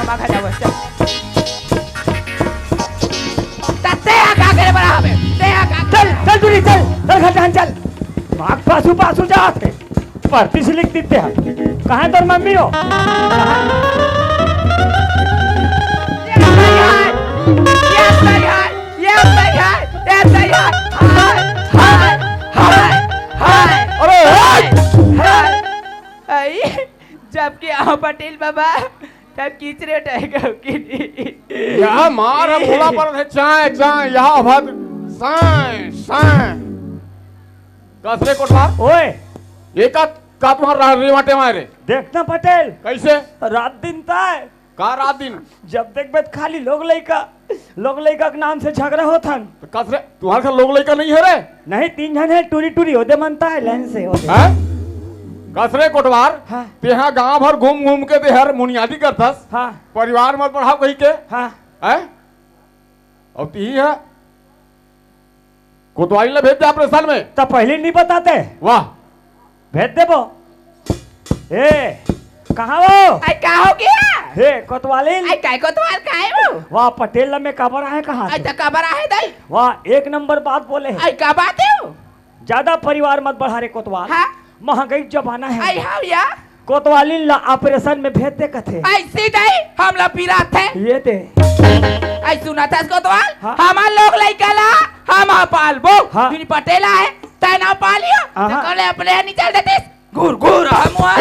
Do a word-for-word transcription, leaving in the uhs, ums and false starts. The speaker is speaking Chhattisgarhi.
माखा जावस, चल। त तेहा का करे बर हवे? तेहा का चल, चल टूरी, चल, चल घर जान, चल। माख पासू, पासू जात हे। परती से लिख देते हैं। कहाँ हे तोर मम्मी हो? कहाँ? ये सही है, ये सही है, ये सही है, ये सही है। हाय, हाय, हाय, हाय। अरे, हाय, हाय। हाय। आई, जब के आव पटेल बाबा, तब कीचरे टहकाव कि नहीं। या मार, हम भोला पर है, चाय, चाय, या भात, साय, साय। कस रे कोटवार? ओए। ये का, का तुम्हार रा-, रेवाटे मारे? देखना पटेल। कैसे? रात दिन ताय। का रात दिन? जब देखबे त खाली लोग लइका, लोग लइका के नाम से झगड़ा होत हन। तो कस रे, तुम्हार घर लोग लइका नहीं है रे? नहीं, तीन झन है, टूरी टूरी, ओदे मनता है, लाइन से, ओदे। हैं? कस रे कोटवार, हाँ। तेहा गांव भर घूम घूम के तेहर मुनियादी करथस, हाँ। परिवार मत बढ़ाव कही के, हाँ। हैं? अउ तिही है, कोतवाली ला भेज दे ऑपरेशन में। त पहले नहीं बताते। वाह। भेज देबो। ए, कहाँ हो? आई, का हो गया? हे, कोतवालिन। आई, काय कोतवाल, काय हो? वाह, पटेल ला मैं काबर आहे कहाँ आई, से? त काबर आहे दाई? वाह, एक नंबर बात बोले हे। आई, का बात हे? ज्यादा परिवार मत बढ़ा रे कोतवाल। हाँ? महंगाई जमाना है। आई, हाँ या। कोतवालिन ला ऑपरेशन में भेज दे कथे। ऐसी दाई, हमला पिरात हे। ये दे। आई, सुना था कोतवाल? हाँ। हमार लोग लइका ला, हम पालबो। हाँ। बिन पटेल आहे, तै ना पालियो। हाँ। त कले अपने निकल देतीस। घुर घुर हम हुआ।